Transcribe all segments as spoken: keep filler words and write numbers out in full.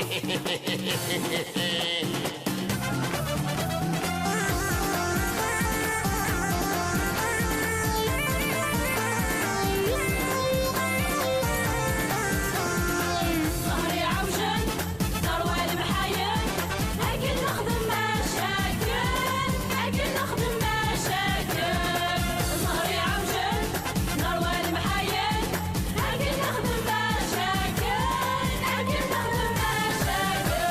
ظهري عوجن، ثروة المحايل، لكن نخدم مشاكل، لكن نخدم مشاكل. ظهري عوجن، ثروة المحايل، لكن نخدم مشاكل، لكن نخدم مشاكل.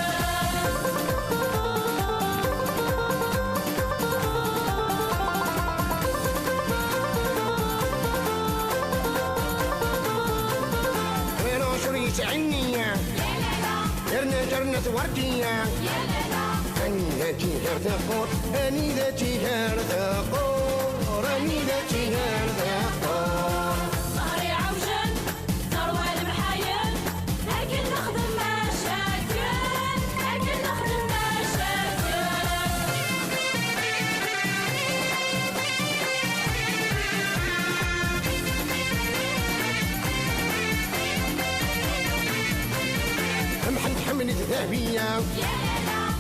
غير عشر يسعني. يا لا لا. غير نجرنا وردية. يا لا لا. أني ذاتي غير ثقور، أني ذاتي غير ثقور، أني ذاتي غير ثقور. ظهري عوجن، ثروة المحايل، لكن نخدم مشاكل، لكن نخدم مشاكل. محمد حمد الذهبية.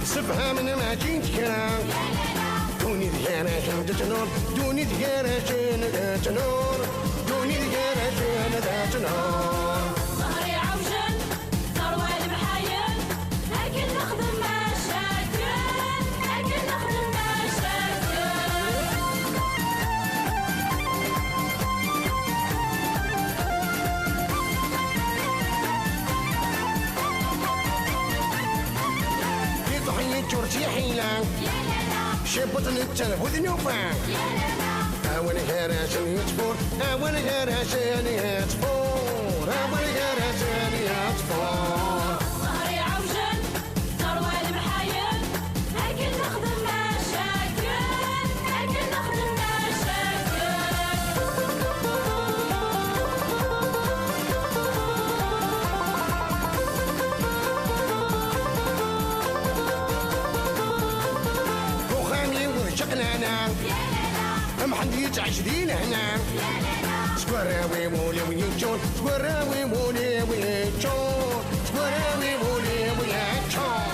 سبها من ما جيت كرا. دوني ديانا جنة نور، دوني ديانا جنة نور، دوني ديانا جنة نور. ظهري عوجن، ثروة المحايل، لكن نخدم مشاكل، لكن نخدم مشاكل. يطحن الترتي حيلة. شبط للتربو ذنوبة. أول هرس يطفور، أول هرس يطفور، أول هرس يطفور. ظهري عوجن، ثروة المحايل، لكن نخدم مشاكل، لكن نخدم مشاكل. وخامي ورجقنا أنا. محمد يتعش دين هنا. سكوراوي مولي ويجون، سكوراوي مولي ويجون، سكوراوي مولي ويجون.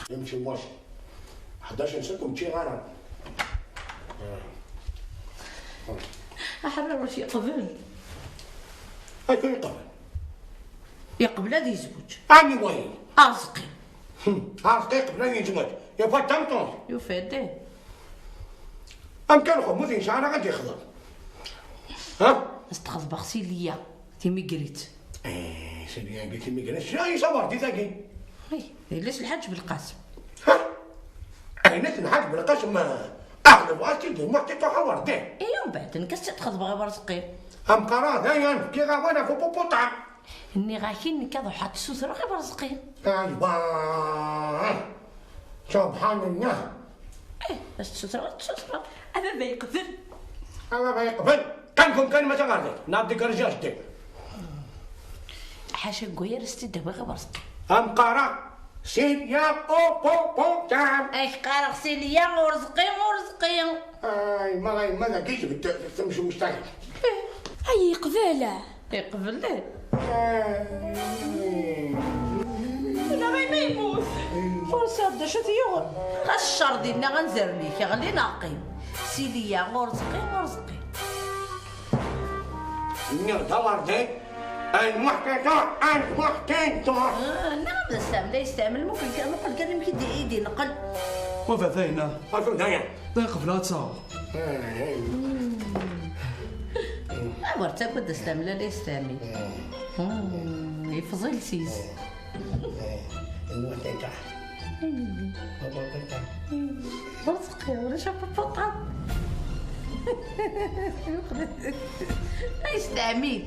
يمشي موش. حداش نسكم تشي غانا. أحرر واش يقبل؟ أكو يقبل؟ يقبل هذا يزوج. أني وين؟ أرزقي. هم، أرزقي يقبل هذا يزوج. يا فات تمطون. يا فات. أم كان خو مدين شعرها غادي يخضر. ها؟ استخذ بخسي ليا. تيميكريت. إيه، سيدي، قلت لي ميكريت. شنو هي صبر دي ذاكي؟ إيه، علاش الحاج بالقاسم؟ ها؟ عينك الحاج بالقاسم، ما أهل واسي دي محتي تحور دي. إيه، يوم بعد، نكسر تخذ بغا برزقين. أم قرار، هاي أنا، كي غا وانا فوق بوطعم. إني غاكين نكاض وحط سوثرة غير برزقين. أيوة. سبحان الله. إيه، باش تسوثرة، تسوثرة. أبا ما يقبل. أبا ما يقبل. كان كون كان ما تغردت. نعطيك رجاج ديك. حاشا قوير استدى بغا برزق. أم قارا. سير يا أو بو بو تام. إيش قارا سير يا ورزقي ورزقي. آي، ما غاي، ما ذاكيش بت-، تمشي مستحيل. هاي يقبل. يقبل ليه؟ آي. ولا غير ما يموت. فرصة دا شو ثيون؟ الشر ديالنا غنزرنيك، غلي ناقي. سيدي يا غرزقي، غرزقي. نغدا وردي. المحتيطة، المحتيطة. آه، نعم، نستعمل، لا يستعمل، ممكن كان نقول كان يمكن يدي، يدي نقل. وفا فينا. أكو دايا. دا قبلات صاو. آه، آه. أمر تاكل دستعمل، لا يستعمل. آه. مم، يفضل سيس. آه. آه. المحتيطة. برزقي ولا شاف البطاط. يستعمل.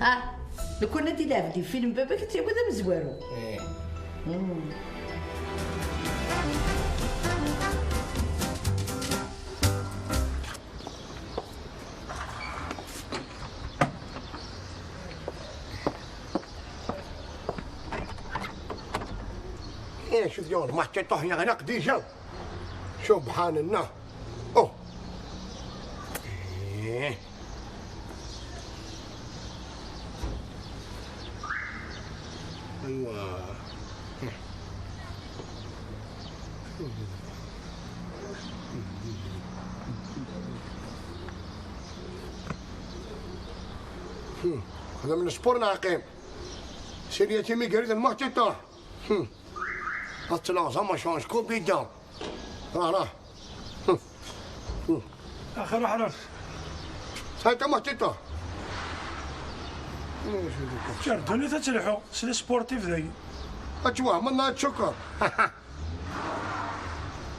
ها، لو كنا دي لعب دي فيلم بابا كنت يقول ده مزوارو. إيه. مم. إيه، شوف يوم ما حطيتوه يغلق ديجا. سبحان الله. أوه. ايه. ايوا. خدمنا سبور نعقيم. سيريا تيمي قريت المحتطة. اطلع زعما شانج كوبيدا. راه، راه. اخي روح روح. سايتا محتطة. شردوني تتلحو سي سبورتيف داي. اتوا منا تشكر.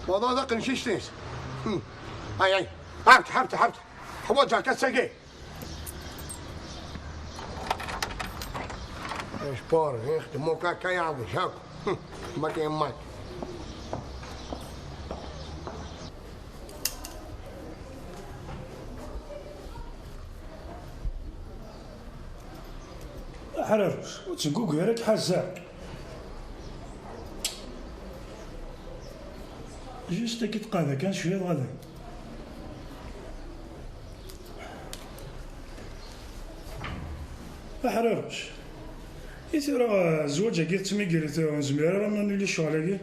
والله ذاك نشيشتيس. اي اي. حبت حبت حبت. حواجه كساقي. ايش بور يخدموا كاكا يعوج هاك. ما كاين ماك. حرر وتنقوق غير حزة. جيست كي تقاضى كان شوية غادي. أحررش. إي ثورة الزواج هاكي تميقري ثورة نزمير راه نولي الشغل هاكي.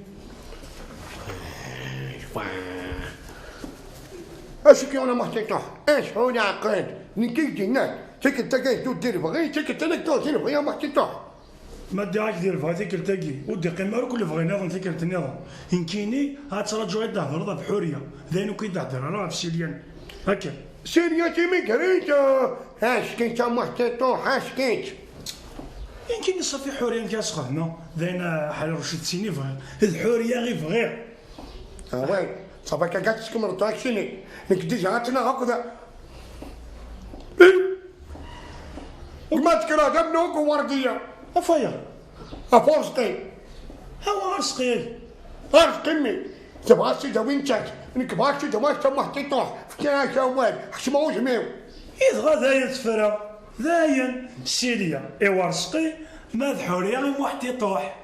اش كي انا محتاج تروح؟ ايش هو اللي عقلت؟ نكيك جنات. تيك انت كاين تو دير بغي، تيك انت لك تو دير بغي يا محتاج تروح. ما دي غاك دير بغا تيكلتاكي ودي قيم ارك اللي بغينا نظن تيكلت نظن. يمكنني هاد تراجو يدهضر بحريه. داين كي يدهضر راه في سيليان. هكا. سيريا تيمي كريتا. اش كنت محتاج تروح؟ اش كنت؟ يمكن صافي حريه نكاس خدمه. داين حال رشد سيني بغا. الحريه غير بغير. اه وي. صافي كاكا تسكمل طاكسيني. نك ديجا عطينا هكذا. ما تكره دم نوك وورديه. افايا. افورسقي. هو ارسقي. ارسقي مي. تبغى شي دواء نتاك. نك بغاك شي دواء تما حطي طوح. فكان شوال. حشمه وجميو. يبغى داين تفرا. داين سيليا ايوا رزقي. ما ذحوري غير محتي طوح.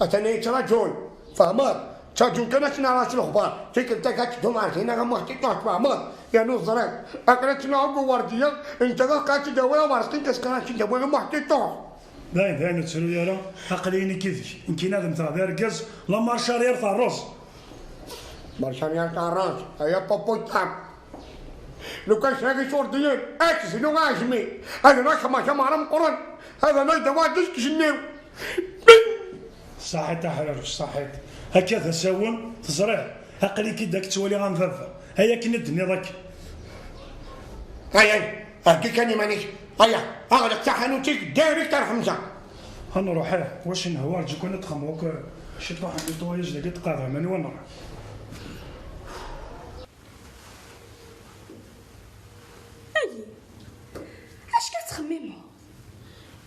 اتني ترجل. فهمت؟ ترجل كان شنا راس الاخبار. تيك انت كتدوم عارفين انا محتي طوح فهمت؟ يا نو الزرير. اقرا شنا هو ورديه. انت ذا قاتل دواء ورزقي انت سكران شي دواء محتي طوح. باين باين تسلو يا راه. اقليني كيفك. يمكن هذا مثلا داير كاز. لا مارشاريير تاع الروز. مارشاريير تاع الروز. هيا بابو تام. لو كان شاكي شور ديال اكس لو غاجمي. هذا ما كما كما راه مقرن. هذا ما يدوا ديسك جنيو. صحيت احرر صحيت. هكا تساون تزريع. اقلي كي داك توالي غنفافا. هيا كي ندني راك. هاي هاي. هاكي كان مانيش. هيا اغلق تاع حانوتيك دايركت تاع حمزه. هنروح ايه واش نهوار جو كنا تخموك. شي طوح عندي طوايج لقيت قاضي ماني ونروح. اي. اش كتخممها؟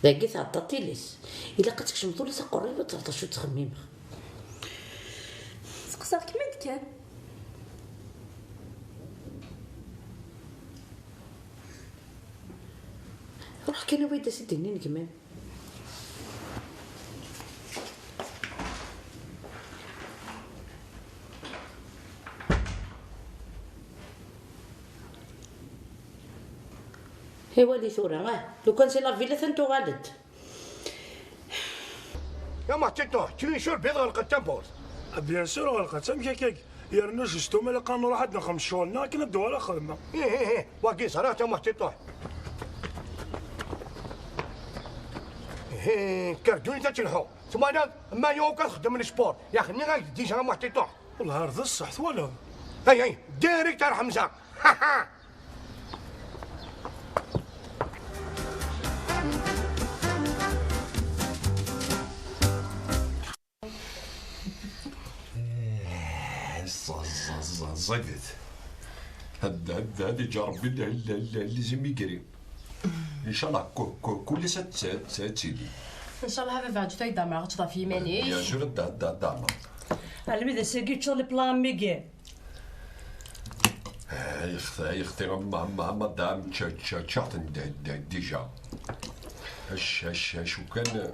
داكي تعطى تيليس. الا قتك شمطولي تقري وتعطى شو تخممها. سقساك من كان. روح كان ويدا سيدي نين كمان. هي والي ثورة اه لو كان سي لافيلا ثنتو غادت. يا ما تيتو تشري شور بيض غلقت تنبوز. بيان سور غلقت تم كيكيك. يرنو جوستو مالا قانو راح عندنا خمس شهور نا كنا الدوار خدمه. ايه ايه ايه. واقي صراحه ما تيتو. ايه كردوني تتلحو. ثم انا ما يوم كنخدم السبور يا خليني غير ديجا ما تيتو. والله هذا الصح ولا. هاي هاي. ديريكت تاع حمزه. زيدت. هاد هاد هاد يجا ربي اللي زي ميكري. ان شاء الله كل ساعه تسعه تسعه تيلي. ان شاء الله هذا بعد تاي دامع غتضاف يماني. يا جور دا دا دامع. علمي سيكي تشوف لي بلان ميكي. اي اختي اي اختي اما اما اما دام تشاتن ديجا. اش اش اش وكان.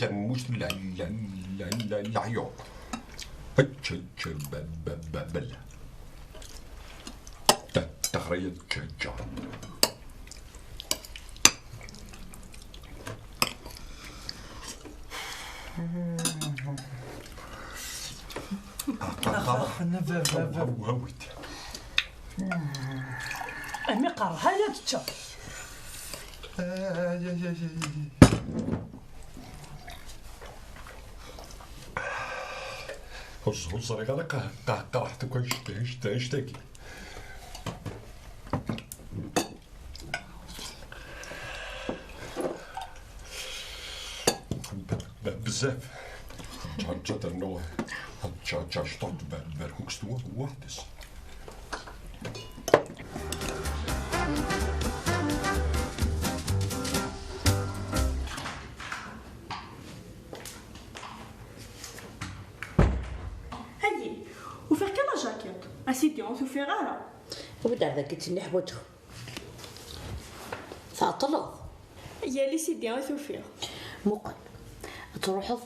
d ammus n la-, la-, la-, la-, leɛyub. Ečč, ečč, ba-, ba-, ba-, bella. Ta-, taɣri ad teččeǧǧa. Hawit. Ami qerrḥan ad teččeḍ. Ur ẓ-, ur ẓriɣ ara qa-, qa-, qerḥet akk annect-, annect-, annect-agi. Be-, be-, bezzaf. Ǧa-, ǧa-, ternu. Ǧa-, ǧa-, ǧa-, berkukes weḥd-s. Ayi, ufiɣ kan ajakiṭ. A sidi, ur t-ufiɣ ara. Wi d ar dagi ttini ḥwaǧeɣ. Tɛeṭṭleḍ? Yali sidi, ur t-ufiɣ. Muqel, ad truḥeḍ,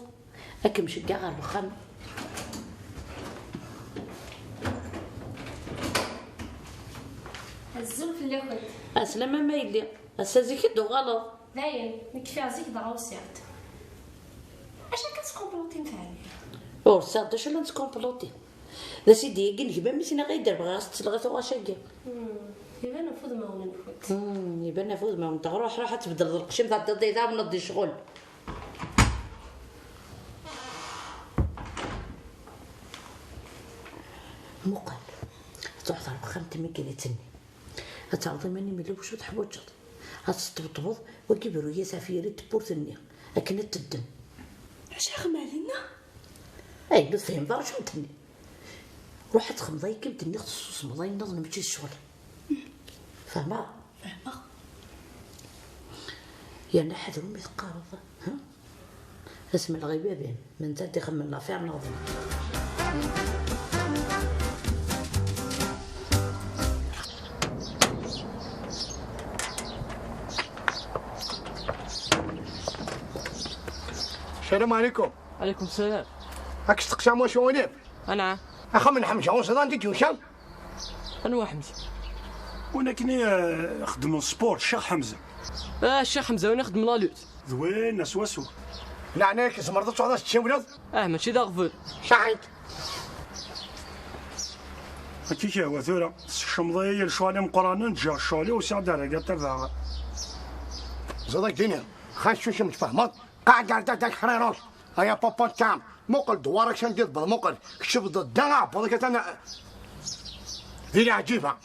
ad kem-ceggeɣ ɣer wexxam. Azul fell-akent. Aslama ma yelli, ass-a zik i d-tuɣaleḍ. Dayen, nekk kfiɣ zik dɣa usiɣ-d. Acu akka teskumpluṭimt ɛni? Ur sɛiɣ d acu la neskumpluṭi. D asidi-agi n gma-m i s-nniɣ i d-rbeɣ ɣas ttleɣ i tuɣac-agi. Hmm, iban ɣef udmawen-nkent. Hmm, iban ɣef udmawen-nteɣ. Ruḥ, ruḥ ad tbeddleḍ lqecc-im, tɛeddiḍ-d i dawen ad d-icɣel. Muqel, ad truḥeḍ ɣer texxamt n Mikilit-nni. Ad taɣeḍ iman-im ila wacu teḥwaǧeḍ. Ad teṭṭebṭbeḍ, wagi bru-yas ɣef yiri n tewwurt-nni, akken ad teddem. Mačči axemmem-a? Ay, ur tefhimeḍ ara acu n-tenni. Ruḥ ad txedmeḍ ayen i m-d-nniɣ, tessusmeḍ, ayen nniḍen mačči d ccɣel. Fehmeɣ? Fehmeɣ. Yerna ḥader umi teqqareḍ, ha? Asma lɣiba bin, ma netta d-ixemmen lafir nɣeḍ. السلام عليكم. عليكم السلام. راك تستقسى موسى وليد؟ أنا. أخا من حمزة وصلان ديك يوشان؟ أنا واحد. ولكن، آه، خدم سبور الشيخ حمزة. آه، الشيخ حمزة، وأنا نخدم لا لوت. زوين، سوا سوا. لا، أنا كي زمرضت وعلاش تشاورض؟ آه، ماشي دا غفل. صحيت. هكيك هو ثورة. الشمضية الشوالي مقرانين، جا الشوالي وسعد على قطر ذا. زادك دينيا. خاص شو شمت فهمت؟ قاعد قاعد داك حريروس. هيا بابا تام. مقل دوارك شن دير بالمقل. كشف ضد دنا. بلك أنا. ذي عجيبة.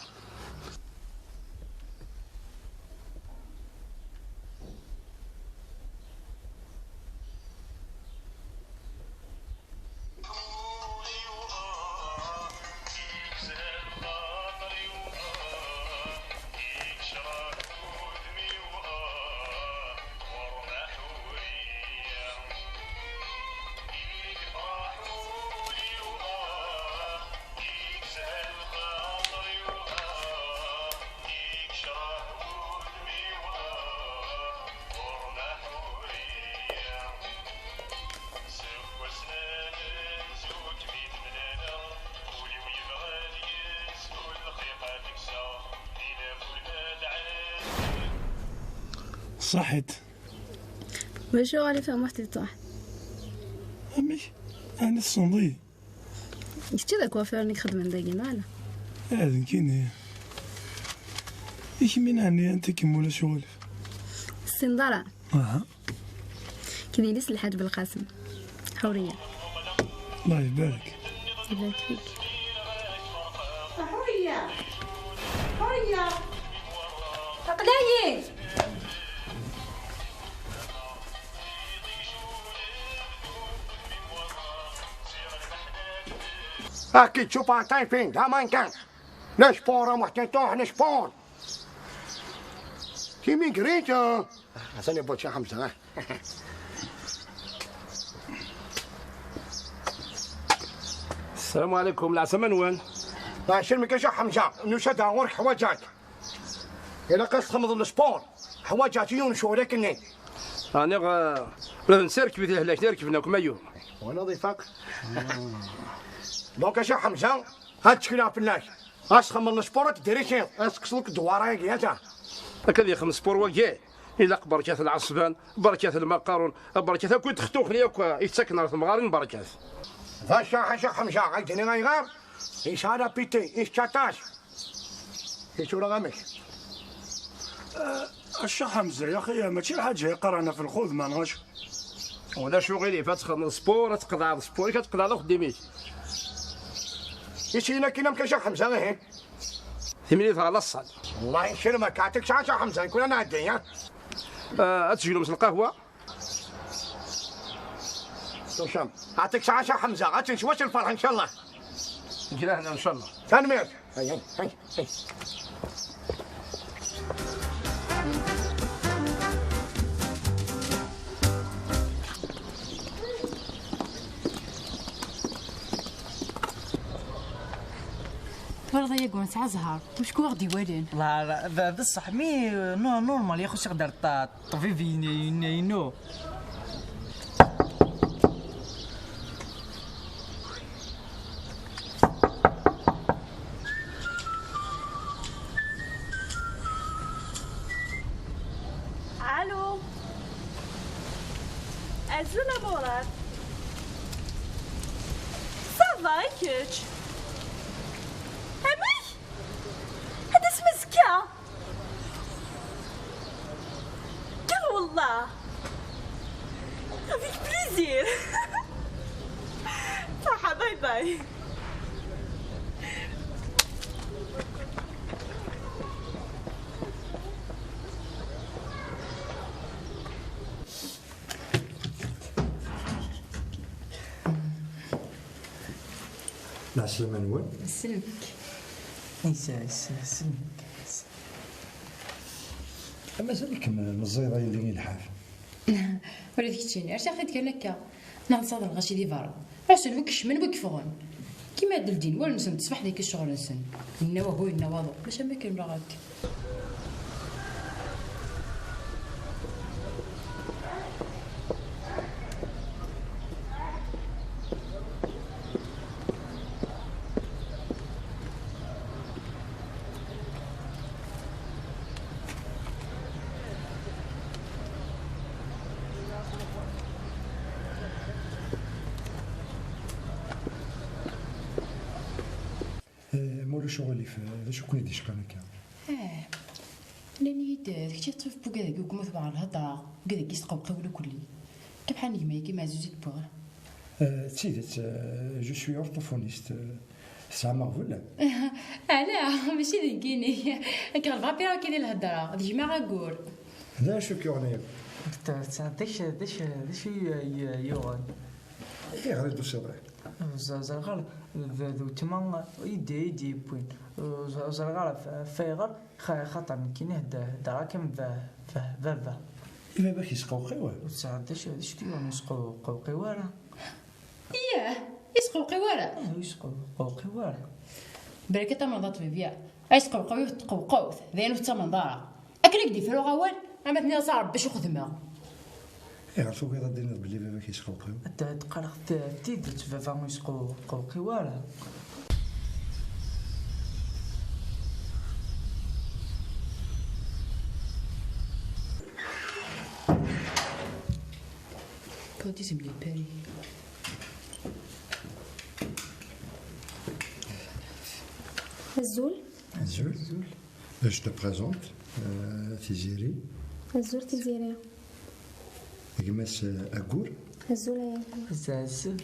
Ṣaḥit. Maca uɣal ifhem waḥed yeṭṭuḥ. Amek? Ɛni tessneḍ-iyi? Kečč d akwafir-nni ixeddmen dagi, neɣ ala? Ah, d nekkini. I kemmini ɛni anta kem ulac uɣilif? Ssineḍ ara. Aha. Kemmini s Lḥaǧ Belqasem. Ḥuriya. Allah ibarek. Ibarek fik. Ḥuriya! Ḥuriya! Aql-ayi! Aki tšupa tajpin, da mankan. Nešpor, a muhtin tuh, nešpor. Ti mi grita. Hasan ibuča Hamza. السلام عليكم، العسلامة نوان؟ Mašin mi kaša Hamza, nuša da ur ḥwaǧak. Ilaq ad txedmeḍ lesport. Ḥwaǧeɣ yiwen ccɣel akken-nni. Ɛni, eh, la d-nesserkeb di lehlak, nerkeb akk mayu. Wala ad ifaq. Donc, a Caḥ Ḥemza, ad ttekleɣ fell-ak. Ad txedmeḍ lesport, ad tedrisiḍ, ad tekkseḍ akk ddwara-agi, ata. Akka ad yexdem sport wagi, ilaq berkat lɛeṣban, berkat lmaqarun, berkat akk i d-xtuxli akk, eh, i yettakken ɣer temɣarin, berkat. D acu a Caḥ Ḥemza, ad d-tiniḍ ayɣer? Yesɛa la piti, yečča aṭas. I tura amek? A Caḥ Ḥemza, yaxi, mačči lḥaǧa yeqqaren ɣef lxedma, neɣ acu? Ulac uɣilif, ad txedmeḍ sport, ad tqeḍɛeḍ sport-ik, ad tqeḍɛeḍ axeddim-ik. Isin akin amek a Caḥ Ḥemza, ihi? Timlilit ɣer laṣṣal. Allah ikrem-ak, ɛṭik saɛa a Caḥ Ḥemza, nekk ur nɛeddi, ha? Ah, ad tejlum s lqahwa? Tucam. Ɛṭik saɛa a Caḥ Ḥemza, ad tenswaḍ s lferḥ, ncallah. Deg lehna, ncallah. Tanemmirt. Hay, hay, hay, hay. Twalaḍ ay aggur nesɛa zzher, acku aɣ-d-iwalan. La, la, d, d ṣṣeḥ, mi, no, normal, ixuṣ-aɣ-d ar ṭṭ-, ṭṭbib inu. Allô. Azul a Murat. Ça va, i kečč? Amek? Ad d-tasem azekka? Kker wallah. Avec plaisir. Ṣaḥa, bye bye. Lɛeslama-nwen. Sellmek. Is, is, sellmek. Mazal-ikem meẓẓiyeḍ a yelli i lḥaf. Ula d keččini, ar ɣ-t-id-kan akka. Neɣ nessaweḍ lɣaci di berra. Ɣas wi kecmen, wi yeffɣen. Kima ad d-ldin wallen-nsen d ṣṣbeḥ deg ccɣel-nsen. Yenna wahu, yenna waḍu. Maca am akken neɣ akka. Eh, ma ulac uɣilif, eh, d acu i ken-id-icqan akka? Ah, nnan-iyi-d, eh, d kečč i teṭṭfeḍ bugadagi ugmut ɣer lhedra, bugadagi yesqewqiw lekli. Kabḥa n gma-agi meɛzuz i d-wwiɣ. Eh, d tidet, eh, je suis orthophoniste, eh, tesɛam aɣbel? Ala, mačči d nekkini. Nekk ɣelbeɣ apira akka di lhedra, d gma agur. D acu k-yuɣen? D, d, d acu, d acu, d acu i, i, yuɣen? Ayɣer i d-tusiḍ? Ẓ-, ẓriɣ ara d, d weltma i d, i d-yewwin. Ẓ-, ẓriɣ ara f-, f-, ayɣer, xa-, xaṭer nekkini hedd-, heddreɣ kan b-, b-, baba. I baba-k yesqewqiw? Ur tesɛiḍ d acu, d acu t-yuɣen, ur yesqewqiw ara. Yah, yesqewqiw ara? Ih, ur yesqewqiw ara. Balak tamneḍ a ṭṭbib, yah. Ay yesqewqiw, tqewqewt, d ayen ur tettamneḍ ara. Akken i k-d-ifruɣ awal, ama tniḍ s Ṛebbi acu xedmeɣ. Ayɣer tugiḍ ad d-tiniḍ belli baba-k yesqewqiw? Ad d-, ad d-qqareɣ t-, tidet, baba ur yesqew-, qewqiw ara. Azul. Azul. Je te présente euh, Tiziri. Azul Tiziri. Gma-s, euh, Agur. Azul ay Agur. Azul.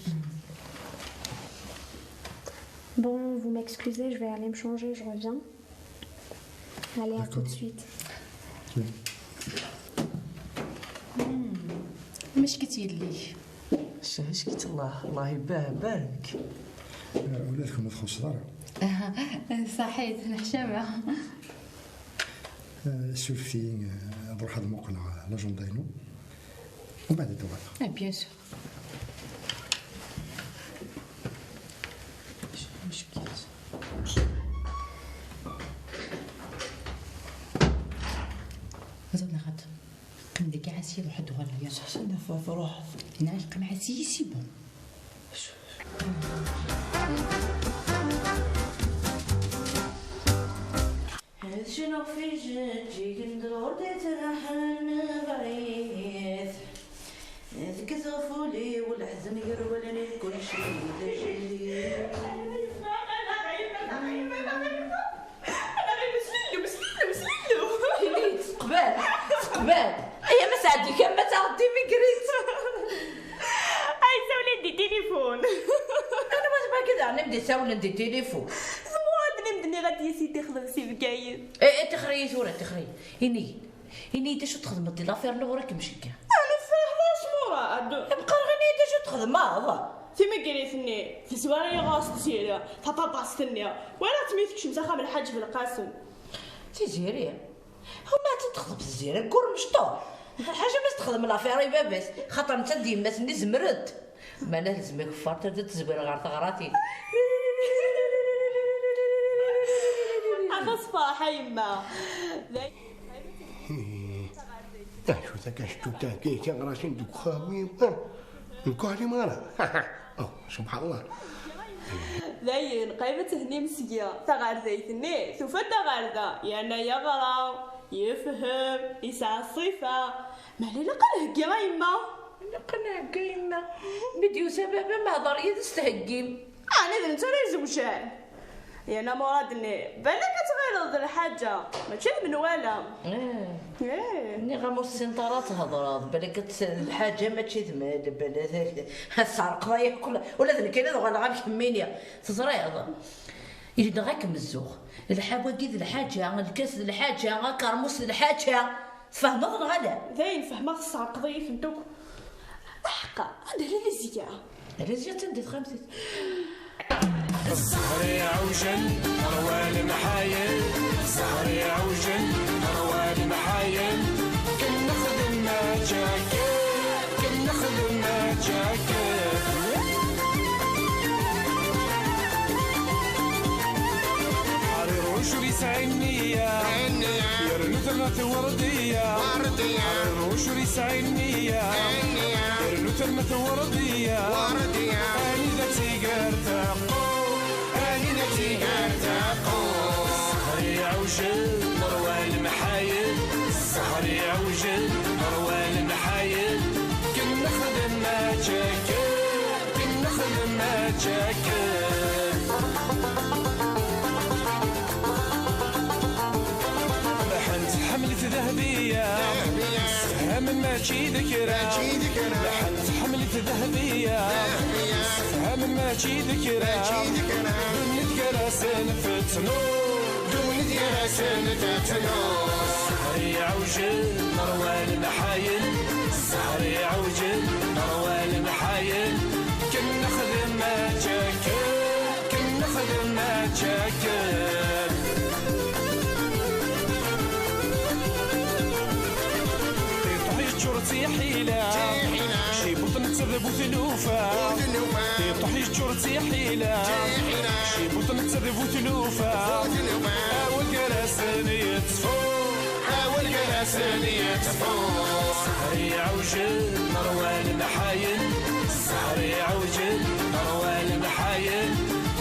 Bon, vous m'excusez, je vais aller me changer, je reviens. Allez, à tout de suite. Mačči yelli-k. Cehcek-itt Allah, Allah ibarek. Ula d kemm ur txuṣṣeḍ ara. Saḥit, neḥcama. Surfet-iyi, ad ruḥeɣ ad muqleɣ l'agenda-inu. Umbeɛd ad d-uɣaleɣ. Ah, bien sûr. Mazal neɣ ad qqim deg ɛasi, ruḥ ad d-uɣal. Ḥsen ɣef truḥeḍ. Nɛal qqim ɛasi, c'est bon. Ad cnuɣ f ijeǧǧigen d lɣerḍ yettlaḥen bɛid. Tekkes ɣef wul-iw leḥzen gar wallen-iw, kulci d ajdid. Ini-d teqbal, teqbal. Ay, ama sɛeddi kan ma taɣeḍ timigrit. Ay, sawlen di tilifun. Anwa tebɣa kida ɛni m-d-isawlen di tilifun? Tmuɣad-nni m-d-nniɣ ad d-yas i tixdem si Bgayet. Eh, eh, tixri-yi tura, tixri-yi. Ini-yi. Ini-yi-d acu txedmeḍ di l'affaire n ɣur-k mcegga. Ɛni tferḥeḍ a Smurad? Meqqar ini-yi-d acu txedmeḍ. Timigrit-nni, tezwar-iyi ɣur-s Tiziri, taṭaṭast-nni. Walaɣ-tt mi tekcem s axxam n Lḥaǧ Belqasem. Tiziri? Uma ad tt-texḍeb Tiziri, gur mecṭuḥ. Ḥaca ma s-texdem l'affaire i baba-s, xaṭer netta d yemma-s-nni zemrent. Mana telzem akeffar, terda tezwir ɣer teɣratin. Aṭas ferḥ a yemma. Acu takaštut-agi, tiɣratin deg uxxam-iw? Nekk ur ɛlimeɣ ara. Oh, subḥan Allah. Dayen, qrib ad tehnim seg-i. Taɣerdayt-nni tufa-d aɣerda, yerna yeɣra, yefhem, yesɛa ṣṣifa. Meɛna ilaq ad nheggi a yemma. Ilaq ad nheggi a yemma. Mi d-yusa baba, mehḍer yid-s, theggim. Ɛni d netta ara izewjen? Yerna Murad-nni, balak ad tɣileḍ d lḥaǧa, mačči d menwala. Eh. Eh. Nniɣ-am ur tessineḍ ara ad thedreḍ, balak ad tt-, d lḥaǧa mačči d mal, balak ad tesɛerqeḍ aya kul, ula d nekkini ad uɣaleɣ am kemmini, teẓriḍ. Yenɣa-kem zzux. Lḥawa-agi d lḥaǧa, lkas d lḥaǧa, akermus d lḥaǧa. Tfehmeḍ neɣ ala? Dayen fehmeɣ, tesɛerqeḍ-iyi-tent akk. Aḥeqqa, anda Rizya? Rizya attan di texxamt-is. Zzher iɛewjen, ṛwan mḥayen. Zzher iɛewjen, ṛwan mḥayen. Ken nexdem mačči akka, ken nexdem mačči akka. Ḥriruc ur yesɛi nniya, yernu terna-t werdiya. Ḥriruc ur yesɛi nniya, yernu terna-t werdiya. Anida tigar taqqu, anida tigar taqqu. Zzher iɛewjen, ṛwan mḥayen. Zzher iɛewjen, ṛwan mḥayen. Ken nexdem mačči akka, ken nexdem mačči akka. Lḥan tḥemmel-it Dahbiya. Sefhamen mačči d kra. Lḥan tḥemmel-it Dahbiya. Sefhamen mačči d kra. Ddunit gar-asen tettnu. Ddunit gar-asen tettnu. Zzher iɛewjen, ṛwan mḥayen. Zzher iɛewjen, ṛwan mḥayen. Ken nexdem mačči akka, ken nexdem mačči akka. Tiṭ yeččur d tiḥila, cibuṭ netta d bu tlufa. Tiṭ yeččur d tiḥila, cibuṭ netta d bu tlufa. Awal gar-asen yettfu, awal gar-asen yettfu. Zzher iɛewjen, ṛwan mḥayen. Zzher iɛewjen, ṛwan mḥayen.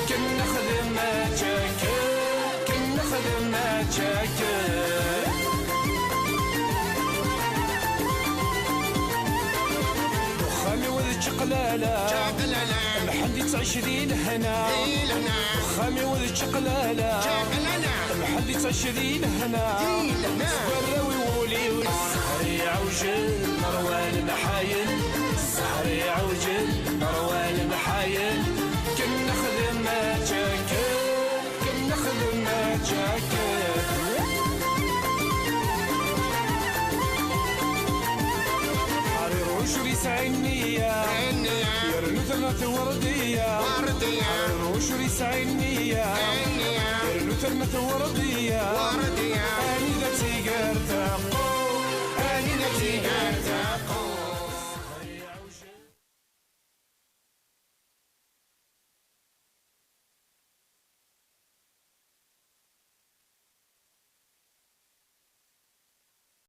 Ken nexdem mačči akka, ken nexdem mačči akka. Uxxam-iw d Lala. Lḥend yettɛic di lehna. Lexxam-iw d čaqlala. Lḥend yettɛic di lehna. Seg warraw i wul-iw. Ssḥer iɛewjel, ṛwa lemḥayen. Ssḥer iɛewjel, ṛwa lemḥayen. Ken nexdem ačakken. Ken nexdem ačakken. Ḥrir ucur yesɛi nniya. Yernu terna tewrdiya. Ḥrir ucur yesɛi nniya. Yernu terna tewrdiya.